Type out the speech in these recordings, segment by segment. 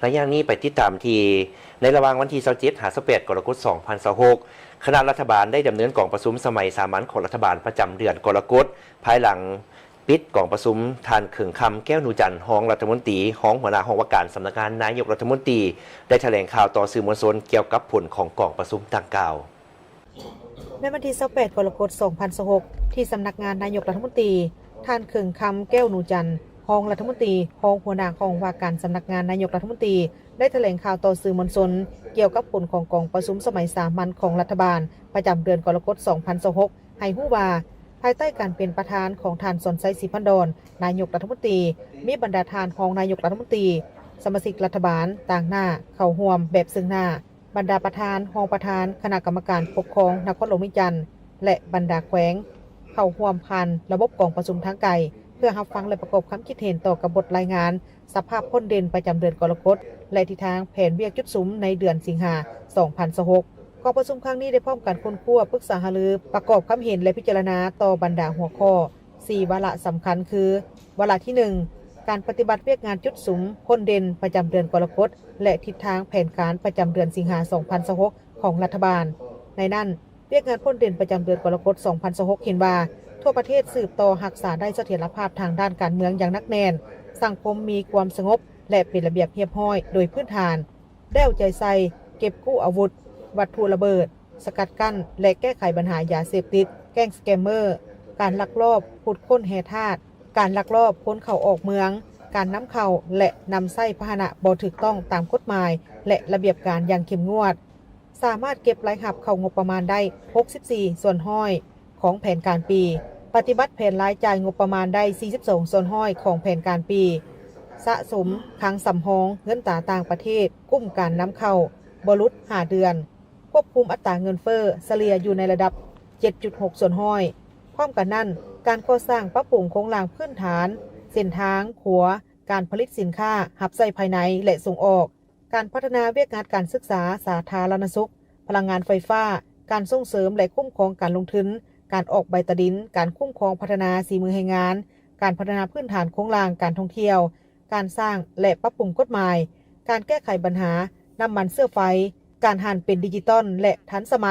ໄລຍະນີ້ໄປຕິດຕາມທີ່ ໃນລະຫວ່າງວັນທີຊາວເຈັດ ຫາ ຊາວແປດ ກໍລະກົດ ສອງພັນຊາວຫົກ ຄະນະລັດຖະບານໄດ້ດຳເນີນກອງປະຊຸມສະໄໝສາມັນຂອງລັດຖະບານປະຈຳເດືອນກໍລະກົດ ພາຍຫຼັງປິດກອງປະຊຸມ. ທ່ານ ເຂີງຄຳ ແກ້ວນູຈັນ ຮອງລັດຖະມົນຕີ ຮອງຫົວໜ້າຫ້ອງວ່າການສຳນັກງານນາຍົກລັດຖະມົນຕີ ໄດ້ຖະແຫຼງຂ່າວຕໍ່ສື່ມວນຊົນກ່ຽວກັບຜົນຂອງກອງປະຊຸມດັ່ງກ່າວ. ໃນວັນທີຊາວແປດ ກໍລະກົດ ສອງພັນຊາວຫົກ ທີ່ສຳນັກງານນາຍົກລັດຖະມົນຕີ, ທ່ານ ເຂີງຄຳ ແກ້ວນູຈັນ ຮອງລັດຖະມົນຕີ ຮອງຫົວໜ້າຫ້ອງວ່າການສຳນັກງານນາຍົກລັດຖະມົນຕີ ໄດ້ຖະແຫຼງຂ່າວຕໍ່ສື່ມວນຊົນ ກ່ຽວກັບຜົນຂອງກອງປະຊຸມສະໄໝສາມັນຂອງລັດຖະບານ ປະຈຳເດືອນກໍລະກົດ ສອງພັນຊາວຫົກ ໃຫ້ຮູ້ວ່າ ພາຍໃຕ້ການເປັນປະທານຂອງທ່ານ ສອນໄຊ ສີພັນດອນ ນາຍົກລັດຖະມົນຕີ, ມີບັນດາທ່ານຮອງນາຍົກລັດຖະມົນຕີ, ສະມາຊິກລັດຖະບານຕາງໜ້າເຂົ້າຮ່ວມແບບເຊິ່ງໜ້າ, ບັນດາປະທານ, ຮອງປະທານຄະນະກຳມະການປົກຄອງນະຄອນຫຼວງວຽງຈັນ ແລະ ບັນດາແຂວງ ເຂົ້າຮ່ວມຜ່ານລະບົບກອງປະຊຸມທາງໄກ ເພື່ອຮັບຟັງ ແລະ ປະກອບຄຳຄິດເຫັນຕໍ່ກັບບົດລາຍງານສະພາບພົ້ນເດັ່ນປະຈຳເດືອນກໍລະກົດ ແລະ ທິດທາງແຜນວຽກຈຸດສຸມໃນເດືອນສິງຫາ ສອງພັນຊາວຫົກ. ກອງປະຊຸມຄັ້ງນີ້ໄດ້ພ້ອມກັນຄົ້ນຄວ້າ, ປຶກສາຫາລື, ປະກອບຄຳເຫັນ ແລະ ພິຈາລະນາຕໍ່ບັນດາຫົວຂໍ້ ສີ່ວາລະສຳຄັນຄື ວາລະທີໜຶ່ງ ການປະຕິບັດວຽກງານຈຸດສຸມພົ້ນເດັ່ນປະຈຳເດືອນກໍລະກົດ ແລະ ທິດທາງແຜນການປະຈຳເດືອນສິງຫາ ສອງພັນຊາວຫົກ ຂອງລັດຖະບານ. ໃນນັ້ນ, ວຽກງານພົ້ນເດັ່ນປະຈຳເດືອນກໍລະກົດ ສອງພັນຊາວຫົກ ເຫັນວ່າ ທົ່ວປະເທດສືບຕໍ່ຮັກສາໄດ້ສະຖຽນລະພາບທາງດ້ານການເມືອງຢ່າງໜັກແໜ້ນ, ສັງຄົມມີຄວາມສະຫງົບ ແລະ ເປັນລະບຽບຮຽບຮ້ອຍໂດຍພື້ນຖານ, ແລ້ວໃຈໃສ່ເກັບກູ້ອາວຸດ, ວັດຖຸລະເບີດ, ສະກັດກັ້ນ ແລະ ແກ້ໄຂບັນຫາຢາເສບຕິດ, ແກ້ງສະແກມເມີ, ການລັກລອບຂຸດຄົ້ນແຮ່ທາດ, ການລັກລອບຂົນເຂົ້າອອກເມືອງ, ການນຳເຂົ້າ ແລະ ນຳໃຊ້ພາຫະນະບໍ່ຖືກຕ້ອງຕາມກົດໝາຍ ແລະ ລະບຽບການຢ່າງເຂັ້ມງວດ, ສາມາດເກັບລາຍຮັບເຂົ້າງົບປະມານໄດ້ ຫົກສິບສີ່ສ່ວນຮ້ອຍ ຂອງແຜນການປີ, ປະຕິບັດແຜນລາຍຈ່າຍງົບປະມານໄດ້ ສີ່ສິບສອງສ່ວນຮ້ອຍ ຂອງແຜນການປີ, ສະສົມຄັງສຳຮອງເງິນຕາຕ່າງປະເທດ, ກຸ້ມການນຳເຂົ້າບໍ່ຫຼຸດຫ້າເດືອນ, ຄວບຄຸມອັດຕາເງິນເຟີ້ສະເລ່ຍຢູ່ໃນລະດັບ ເຈັດຈຸດຫົກສ່ວນຮ້ອຍ. ພ້ອມກັນນັ້ນ, ການກໍ່ສ້າງປັບປຸງໂຄງລ່າງພື້ນຖານ, ເສັ້ນທາງ, ຂົວ, ການຜະລິດສິນຄ້າຮັບໃຊ້ພາຍໃນ ແລະ ສົ່ງອອກ, ການພັດທະນາວຽກງານການສຶກສາ, ສາທາລະນະສຸກ, ພະລັງງານໄຟຟ້າ, ການສົ່ງເສີມ ແລະ ຄຸ້ມຄອງການລົງທຶນ, ການອອກໃບຕາດິນ, ການຄຸ້ມຄອງພັດທະນາສີມືແຮງງານ, ການພັດທະນາພື້ນຖານໂຄງລ່າງການທ່ອງທ່ຽວ, ການສ້າງ ແລະ ປັບປຸງກົດໝາຍ, ການແກ້ໄຂບັນຫານ້ຳມັນເຊື້ອໄຟ, ການຫັນເປັນດິຈິຕອນ ແລະ ທັນສະໄໝ,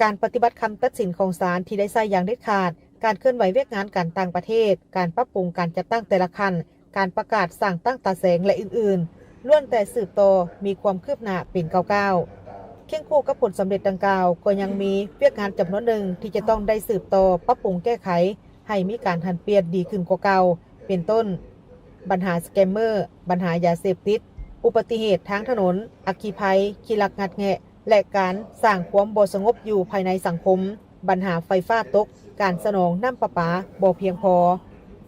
ການປະຕິບັດຄຳຕັດສິນຂອງສານທີ່ໄດ້ໃຊ້ຢ່າງເດັດຂາດ, ການເຄື່ອນໄຫວວຽກງານການຕ່າງປະເທດ, ການປັບປຸງການຈັດຕັ້ງແຕ່ລະຂັ້ນ, ການປະກາດສ້າງຕັ້ງຕາແສງ ແລະ ອື່ນໆ ລ້ວນແຕ່ສືບຕໍ່ມີຄວາມຄືບໜ້າເປັນກ້າວໆ. ຄຽງຄູ່ກັບຜົນສຳເລັດດັ່ງກ່າວ, ກໍຍັງມີວຽກງານຈຳນວນໜຶ່ງທີ່ຈະຕ້ອງໄດ້ສືບຕໍ່ປັບປຸງແກ້ໄຂໃຫ້ມີການຫັນປ່ຽນດີຂຶ້ນກວ່າເກົ່າ, ເປັນຕົ້ນ ບັນຫາສະແກມເມີ, ບັນຫາຢາເສບຕິດ, ອຸບັດຕິເຫດທາງຖະໜົນ, ອັກຄີໄພ, ຂີ້ລັກງັດແງະ ແລະ ການສ້າງຄວາມບໍ່ສະຫງົບຢູ່ພາຍໃນສັງຄົມ, ບັນຫາໄຟຟ້າຕົກ, ການສະໜອງນ້ຳປະປາບໍ່ພຽງພໍ,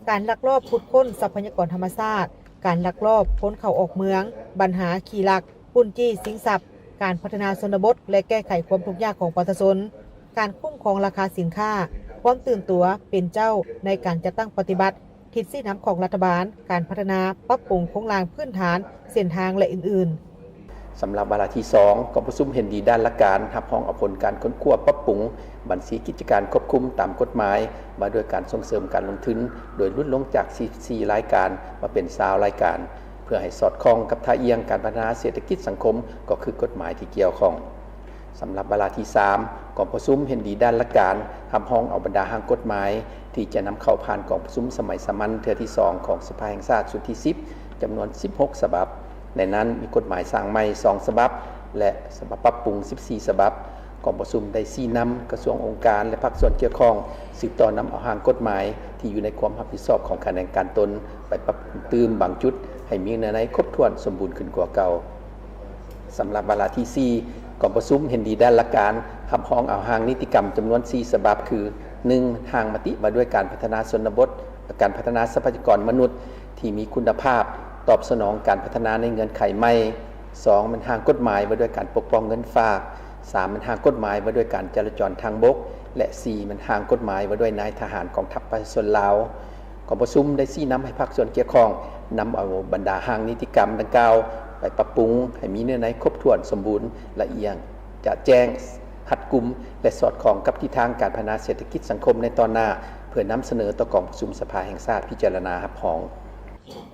ການລັກລອບຂຸດຄົ້ນຊັບພະຍາກອນທຳມະຊາດ, ການລັກລອບຂົນເຂົ້າອອກເມືອງ, ບັນຫາຂີ້ລັກ, ປຸ້ນຈີ້ຊິງຊັບ, ການພັດທະນາຊົນນະບົດ ແລະ ແກ້ໄຂຄວາມທຸກຍາກຂອງປະຊາຊົນ, ການຄຸ້ມຄອງລາຄາສິນຄ້າ, ຄວາມຕື່ນຕົວເປັນເຈົ້າໃນການຈັດຕັ້ງປະຕິບັດ ທິດຊີ້ນຳຂອງລັດຖະບານ, ການພັດທະນາປັບປຸງໂຄງລ່າງພື້ນຖານ, ເສັ້ນທາງ ແລະ ອື່ນໆ. ສຳລັບວາລະທີສອງ ກອງປະຊຸມເຫັນດີດ້ານຫຼັກການ ຮັບຮອງເອົາຜົນການຄົ້ນຄວ້າປັບປຸງບັນຊີກິດຈະການຄວບຄຸມຕາມກົດໝາຍ ວ່າດ້ວຍການສົ່ງເສີມການລົງທຶນ ໂດຍຫຼຸດລົງຈາກ ສີ່ສິບສີ່ ລາຍການ ມາເປັນ ຊາວ ລາຍການ ເພື່ອໃຫ້ສອດຄ່ອງກັບທ່າອ່ຽງການພັດທະນາເສດຖະກິດສັງຄົມ ກໍຄືກົດໝາຍທີ່ກ່ຽວຂ້ອງ. ສຳລັບວາລະທີສາມ ກອງປະຊຸມເຫັນດີດ້ານຫຼັກການ ຮັບຮອງເອົາບັນດາຮ່າງກົດໝາຍ ທີ່ຈະນຳເຂົ້າຜ່ານກອງປະຊຸມສະໄໝສາມັນເທື່ອທີສອງຂອງສະພາແຫ່ງຊາດຊຸດທີສິບ ຈຳນວນສິບຫົກສະບັບ. ໃນນັ້ນມີກົດໝາຍສ້າງໃໝ່ສອງສະບັບ ແລະ ສະບັບປັບປຸງສິບສີ່ສະບັບ. ກອງປະຊຸມໄດ້ຊີ້ນຳກະຊວງ, ອົງການ ແລະ ພາກສ່ວນກ່ຽວຂ້ອງ ສືບຕໍ່ນຳເອົາຮ່າງກົດໝາຍທີ່ຢູ່ໃນຄວາມຮັບຜິດຊອບຂອງຂະແໜງການຕົນ ໄປປັບປຸງຕື່ມບາງຈຸດໃຫ້ມີເນື້ອໃນຄົບຖ້ວນສົມບູນຂຶ້ນກວ່າເກົ່າ. ສຳລັບວາລະທີສີ່ ກອງປະຊຸມເຫັນດີດ້ານຫຼັກການ ຮັບຮອງເອົາຮ່າງນິຕິກຳຈຳນວນສີ່ສະບັບ ຄື ໜຶ່ງ ຮ່າງມະຕິວ່າດ້ວຍການພັດທະນາຊົນນະບົດ ແລະ ການພັດທະນາຊັບພະຍາກອນມະນຸດທີ່ມີຄຸນນະພາບ ຕອບສະໜອງການພັດທະນາໃນເງື່ອນໄຂໃໝ່, ສອງ ແມ່ນຮ່າງກົດໝາຍວ່າດ້ວຍການປົກປ້ອງເງິນຝາກ, ສາມ ແມ່ນຮ່າງກົດໝາຍວ່າດ້ວຍການຈະລາຈອນທາງບົກ ແລະ ສີ່ ແມ່ນຮ່າງກົດໝາຍວ່າດ້ວຍນາຍທະຫານກອງທັບປະຊາຊົນລາວ. ກອງປະຊຸມໄດ້ຊີ້ນຳໃຫ້ພາກສ່ວນກ່ຽວຂ້ອງ ນຳເອົາບັນດາຮ່າງນິຕິກຳດັ່ງກ່າວໄປປັບປຸງໃຫ້ມີເນື້ອໃນຄົບຖ້ວນສົມບູນ, ລະອຽງ, ຈະແຈ້ງ, ຮັດກຸມ ແລະ ສອດຄ່ອງກັບທິດທາງການພັດທະນາເສດຖະກິດສັງຄົມໃນຕໍ່ໜ້າ ເພື່ອນຳສະເໜີຕໍ່ກອງປະຊຸມສະພາແຫ່ງຊາດພິຈາລະນາຮັບຮອງ.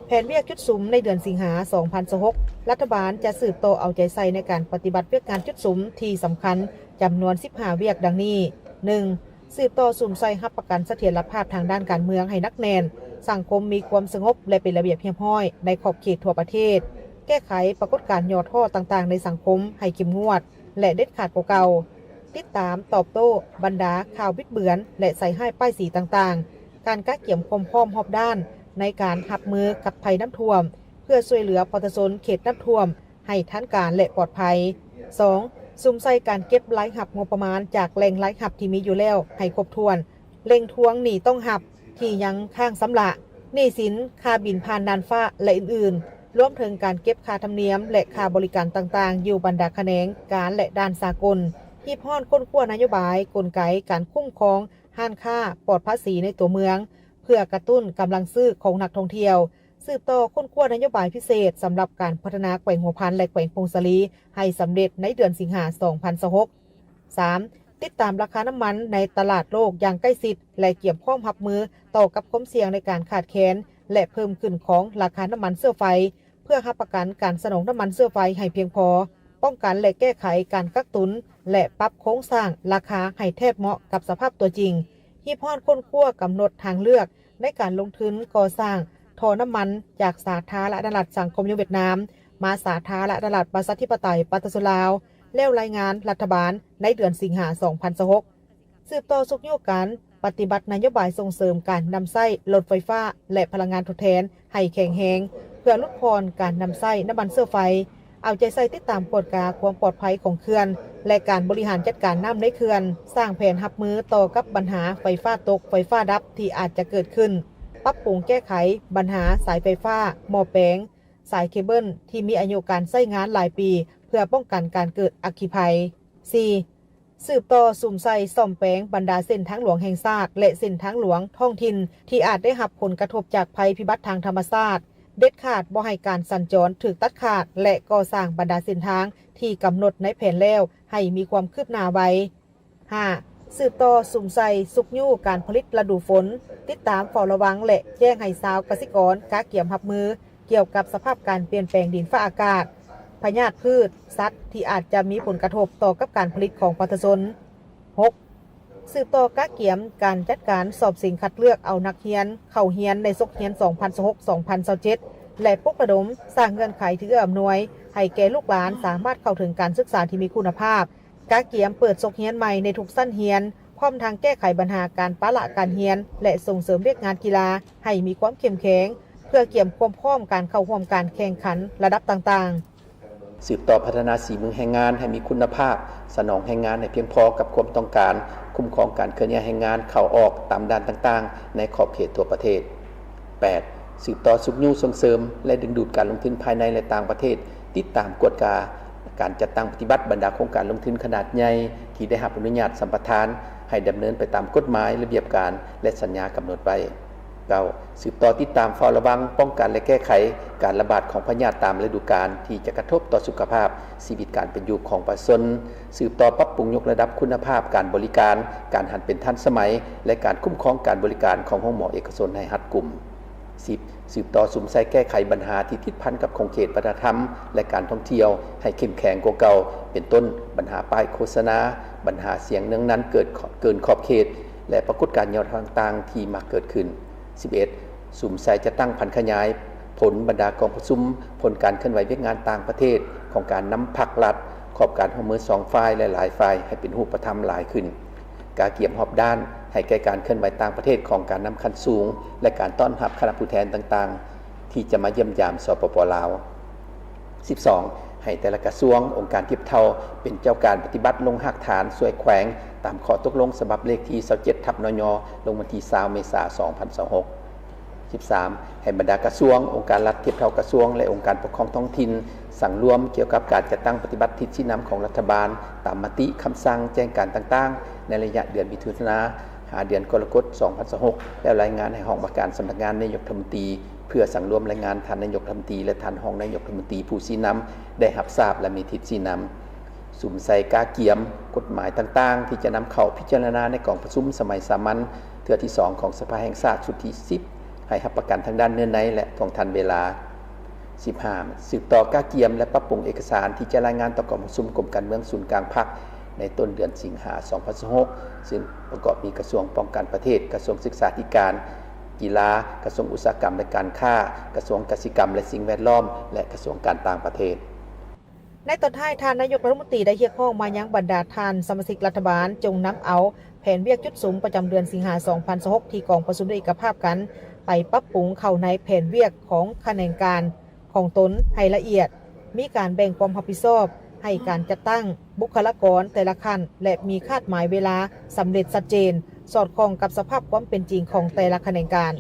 ແຜນວຽກຈຸດສຸມໃນເດືອນສິງຫາ ສອງພັນຊາວຫົກ ລັດຖະບານຈະສືບຕໍ່ເອົາໃຈໃສ່ໃນການປະຕິບັດວຽກງານຈຸດສຸມທີ່ສຳຄັນ ຈຳນວນສິບຫ້າວຽກ ດັ່ງນີ້: ໜຶ່ງ ສືບຕໍ່ສຸມໃສ່ຮັບປະກັນສະຖຽນລະພາບທາງດ້ານການເມືອງໃຫ້ໜັກແໜ້ນ, ສັງຄົມມີຄວາມສະຫງົບ ແລະ ເປັນລະບຽບຮຽບຮ້ອຍໃນຂອບເຂດທົ່ວປະເທດ, ແກ້ໄຂປາກົດການຫຍໍ້ທໍ້ຕ່າງໆໃນສັງຄົມໃຫ້ເຂັ້ມງວດ ແລະ ເດັດຂາດກວ່າເກົ່າ, ຕິດຕາມຕອບໂຕ້ບັນດາຂ່າວບິດເບືອນ ແລະ ໃສ່ຮ້າຍປ້າຍສີຕ່າງໆ, ການກະກຽມຄວາມພ້ອມຮອບດ້ານໃນການຮັບມືກັບໄພນ້ຳຖ້ວມ ເພື່ອຊ່ວຍເຫຼືອປະຊາຊົນເຂດນ້ຳຖ້ວມໃຫ້ທັນການ ແລະ ປອດໄພ. ສອງ ສຸມໃສ່ການເກັບລາຍຮັບງົບປະມານຈາກແຫຼ່ງລາຍຮັບທີ່ມີຢູ່ແລ້ວໃຫ້ຄົບຖ້ວນ, ເລັ່ງທວງໜີ້ຕ້ອງຮັບທີ່ຍັງຄ້າງຊຳລະ, ໜີ້ສິນຄ່າບິນຜ່ານນ່ານຟ້າ ແລະ ອື່ນໆ, ລວມເຖິງການເກັບຄ່າທຳນຽມ ແລະ ຄ່າບໍລິການຕ່າງໆ ຢູ່ບັນດາຂະແໜງການ ແລະ ດ່ານສາກົນ. ຮີບຮ້ອນຄົ້ນຄວ້ານະໂຍບາຍ, ກົນໄກການຄຸ້ມຄອງຮ້ານຄ້າປອດພາສີໃນຕົວເມືອງ ເພື່ອກະຕຸ້ນກຳລັງຊື້ຂອງນັກທ່ອງທ່ຽວ, ສືບຕໍ່ຄົ້ນຄວ້ານະໂຍບາຍພິເສດສຳລັບການພັດທະນາແຂວງຫົວພັນ ແລະ ແຂວງຜົ້ງສາລີໃຫ້ສຳເລັດໃນເດືອນສິງຫາ ສອງພັນຊາວຫົກ. ສາມ ຕິດຕາມລາຄານ້ຳມັນໃນຕະຫຼາດໂລກຢ່າງໃກ້ຊິດ ແລະ ກຽມພ້ອມຮັບມືຕໍ່ກັບຄວາມສ່ຽງໃນການຂາດແຄນ ແລະ ເພີ່ມຂຶ້ນຂອງລາຄານ້ຳມັນເຊື້ອໄຟ ເພື່ອຮັບປະກັນການສະໜອງນ້ຳມັນເຊື້ອໄຟໃຫ້ພຽງພໍ, ປ້ອງກັນ ແລະ ແກ້ໄຂການກັກຕຸນ ແລະ ປັບໂຄງສ້າງລາຄາໃຫ້ແທດເໝາະກັບສະພາບຕົວຈິງ. ຮີບຮ້ອນຄົ້ນຄວ້າກຳນົດທາງເລືອກໃນການລົງທຶນກໍ່ສ້າງທໍ່ນ້ຳມັນຈາກສາທາລະນະລັດສັງຄົມນິຍົມຫວຽດນາມ ມາສາທາລະນະລັດປະຊາທິປະໄຕປະຊາຊົນລາວ ແລ້ວລາຍງານລັດຖະບານໃນເດືອນສິງຫາ ສອງພັນຊາວຫົກ. ສືບຕໍ່ຊຸກຍູ້ການປະຕິບັດນະໂຍບາຍສົ່ງເສີມການນຳໃຊ້ລົດໄຟຟ້າ ແລະ ພະລັງງານທົດແທນໃຫ້ແຂງແຮງ ເພື່ອຫຼຸດຜ່ອນການນຳໃຊ້ນ້ຳມັນເຊື້ອໄຟ, ເອົາໃຈໃສ່ຕິດຕາມກວດກາຄວາມປອດໄພຂອງເຂື່ອນ ແລະ ການບໍລິຫານຈັດການນ້ຳໃນເຂື່ອນ, ສ້າງແຜນຮັບມືຕໍ່ກັບບັນຫາໄຟຟ້າຕົກ, ໄຟຟ້າດັບທີ່ອາດຈະເກີດຂຶ້ນ, ປັບປຸງແກ້ໄຂບັນຫາສາຍໄຟຟ້າ, ໝໍ້ແປງ, ສາຍເຄເບິນທີ່ມີອາຍຸການໃຊ້ງານຫຼາຍປີ ເພື່ອປ້ອງກັນການເກີດອັກຄີໄພ. ສີ່ ສືບຕໍ່ສຸມໃສ່ສ້ອມແປງບັນດາເສັ້ນທາງຫຼວງແຫ່ງຊາດ ແລະ ເສັ້ນທາງຫຼວງທ້ອງຖິ່ນທີ່ອາດໄດ້ຮັບຜົນກະທົບຈາກໄພພິບັດທາງທຳມະຊາດ, ເດັດຂາດບໍ່ໃຫ້ການສັນຈອນຖືກຕັດຂາດ ແລະ ກໍ່ສ້າງບັນດາເສັ້ນທາງທີ່ກຳນົດໃນແຜນແລ້ວໃຫ້ມີຄວາມຄືບໜ້າໄວ. ຫ້າ ສືບຕໍ່ສຸມໃສ່ຊຸກຍູ້ການຜະລິດລະດູຝົນ, ຕິດຕາມເຝົ້າລະວັງ ແລະ ແຈ້ງໃຫ້ຊາວກະສິກອນກະກຽມຮັບມື ກ່ຽວກັບສະພາບການປ່ຽນແປງດິນຟ້າອາກາດ, ພະຍາດພືດ, ສັດທີ່ອາດຈະມີຜົນກະທົບຕໍ່ກັບການຜະລິດຂອງປະຊາຊົນ. ຫົກ ສືບຕໍ່ກະກຽມການຈັດການສອບເສັງຄັດເລືອກເອົານັກຮຽນເຂົ້າຮຽນໃນສົກຮຽນ ສອງພັນຊາວຫົກ ສອງພັນຊາວເຈັດ ແລະ ປຸກລະດົມສ້າງເງື່ອນໄຂທີ່ເອື້ອອຳນວຍໃຫ້ແກ່ລູກຫຼານສາມາດເຂົ້າເຖິງການສຶກສາທີ່ມີຄຸນນະພາບ, ກະກຽມເປີດສົກຮຽນໃໝ່ໃນທຸກຊັ້ນຮຽນ, ພ້ອມທັງແກ້ໄຂບັນຫາການປະລະການຮຽນ ແລະ ສົ່ງເສີມວຽກງານກິລາໃຫ້ມີຄວາມເຂັ້ມແຂງ ເພື່ອກຽມຄວາມພ້ອມການເຂົ້າຮ່ວມການແຂ່ງຂັນລະດັບຕ່າງໆ. ສືບຕໍ່ພັດທະນາສີມືແຮງງານໃຫ້ມີຄຸນນະພາບ, ສະໜອງແຮງງານໃຫ້ພຽງພໍກັບຄວາມຕ້ອງການ, ຄຸ້ມຄອງການເຄື່ອນຍ້າຍແຮງງານເຂົ້າອອກຕາມດ່ານຕ່າງໆໃນຂອບເຂດທົ່ວປະເທດ. ແປດ ສືບຕໍ່ຊຸກຍູ້ສົ່ງເສີມ ແລະ ດຶງດູດການລົງທຶນພາຍໃນ ແລະ ຕ່າງປະເທດ, ຕິດຕາມກວດກາການຈັດຕັ້ງປະຕິບັດບັນດາໂຄງການລົງທຶນຂະໜາດໃຫຍ່ທີ່ໄດ້ຮັບອະນຸຍາດສຳປະທານ ໃຫ້ດຳເນີນໄປຕາມກົດໝາຍ, ລະບຽບການ ແລະ ສັນຍາກຳນົດໄວ້. ເກົ້າ ສືບຕໍ່ຕິດຕາມເຝົ້າລະວັງ, ປ້ອງກັນ ແລະ ແກ້ໄຂການລະບາດຂອງພະຍາດຕາມລະດູການທີ່ຈະກະທົບຕໍ່ສຸຂະພາບ, ຊີວິດການເປັນຢູ່ຂອງປະຊາຊົນ, ສືບຕໍ່ປັບປຸງຍົກລະດັບຄຸນນະພາບການບໍລິການ, ການຫັນເປັນທັນສະໄໝ ແລະ ການຄຸ້ມຄອງການບໍລິການຂອງໂຮງໝໍເອກະຊົນໃຫ້ຮັດກຸມ. ສິບ ສືບຕໍ່ສຸມໃສ່ແກ້ໄຂບັນຫາທີ່ຕິດພັນກັບຂົງເຂດວັດທະນະທຳ ແລະ ການທ່ອງທ່ຽວໃຫ້ເຂັ້ມແຂງກວ່າເກົ່າ, ເປັນຕົ້ນ ບັນຫາປ້າຍໂຄສະນາ, ບັນຫາສຽງເນືອງນັນເກີດ ເກີນຂອບເຂດ ແລະ ປາກົດການຫຍໍ້ທໍ້ຕ່າງໆທີ່ມັກເກີດຂຶ້ນ. ສິບເອັດ ສຸມໃສ່ຈັດຕັ້ງຜັນຂະຫຍາຍຜົນບັນດາກອງປະຊຸມ, ຜົນການເຄື່ອນໄຫວວຽກງານຕ່າງປະເທດຂອງການນຳພັກລັດ, ຂອບການຮ່ວມມືສອງຝ່າຍ ແລະ ຫຼາຍຝ່າຍໃຫ້ເປັນຮູບປະທຳຫຼາຍຂຶ້ນ. ກະກຽມຮອບດ້ານໃຫ້ແກ່ການເຄື່ອນໄຫວຕ່າງປະເທດຂອງການນຳຂັ້ນສູງ ແລະ ການຕ້ອນຮັບຄະນະຜູ້ແທນຕ່າງໆ ທີ່ຈະມາຢ້ຽມຢາມ ສປປ ລາວ. ສິບສອງ ໃຫ້ແຕ່ລະກະຊວງ, ອົງການທຽບເທົ່າ ເປັນເຈົ້າການປະຕິບັດລົງຮາກຖານຊ່ວຍແຂວງ ຕາມຂໍ້ຕົກລົງສະບັບເລກທີຊາວເຈັດ ທັບ ນຍ ລົງວັນທີຊາວ ເມສາ ສອງພັນຊາວຫົກ. ສິບສາມ ໃຫ້ບັນດາກະຊວງ, ອົງການລັດທຽບເທົ່າກະຊວງ ແລະ ອົງການປົກຄອງທ້ອງຖິ່ນ ສັງລວມກ່ຽວກັບການຈັດຕັ້ງປະຕິບັດທິດຊີ້ນຳຂອງລັດຖະບານ ຕາມມະຕິ, ຄຳສັ່ງ, ແຈ້ງການຕ່າງໆ ໃນໄລຍະເດືອນມິຖຸນາ ຫາເດືອນກໍລະກົດ ສອງພັນຊາວຫົກ ແລ້ວລາຍງານໃຫ້ຫ້ອງວ່າການສຳນັກງານນາຍົກລັດຖະມົນຕີ ເພື່ອສັງລວມລາຍງານທ່ານນາຍົກລັດຖະມົນຕີ ແລະ ທ່ານຮອງນາຍົກລັດຖະມົນຕີຜູ້ຊີ້ນຳໄດ້ຮັບຊາບ ແລະ ມີທິດຊີ້ນຳ. ສຸມໃສ່ກະກຽມກົດໝາຍຕ່າງໆ ທີ່ຈະນຳເຂົ້າພິຈາລະນາໃນກອງປະຊຸມສະໄໝສາມັນເທື່ອທີສອງຂອງສະພາແຫ່ງຊາດຊຸດທີສິບ ໃຫ້ຮັບປະກັນທາງດ້ານເນື້ອໃນ ແລະ ຂອງທ່ານເວລາ. ສິບຫ້າ ສືບຕໍ່ກະກຽມ ແລະ ປັບປຸງເອກະສານທີ່ຈະລາຍງານຕໍ່ກອງປະຊຸມກົມການເມືອງສູນກາງພັກ ໃນຕົ້ນເດືອນສິງຫາ ສອງພັນຊາວຫົກ ຊຶ່ງປະກອບມີກະຊວງປ້ອງກັນປະເທດ, ກະຊວງສຶກສາທິການ, ກິລາ, ກະຊວງອຸດສາຫະກຳ ແລະ ການຄ້າ, ກະຊວງກະສິກຳ ແລະ ສິ່ງແວດລ້ອມ ແລະ ກະຊວງການຕ່າງປະເທດ. ໃນຕອນທ້າຍ, ທ່ານນາຍົກລັດຖະມົນຕີໄດ້ຮຽກຮ້ອງມາຍັງບັນດາທ່ານສະມາຊິກລັດຖະບານ ຈົ່ງນຳເອົາແຜນວຽກຈຸດສຸມປະຈຳເດືອນສິງຫາ ສອງພັນຊາວຫົກ ທີ່ກອງປະຊຸມໄດ້ເອກະພາບກັນ ໄປປັບປຸງເຂົ້າໃນແຜນວຽກຂອງຂະແໜງການຂອງຕົນໃຫ້ລະອຽດ, ມີການແບ່ງຄວາມຮັບຜິດຊອບໃຫ້ການຈັດຕັ້ງບຸກຄະລາກອນແຕ່ລະຂັ້ນ ແລະ ມີຄາດໝາຍເວລາສຳເລັດຊັດເຈນ, ສອດຄ່ອງກັບສະພາບຄວາມເປັນຈິງຂອງແຕ່ລະຂະແໜງການ.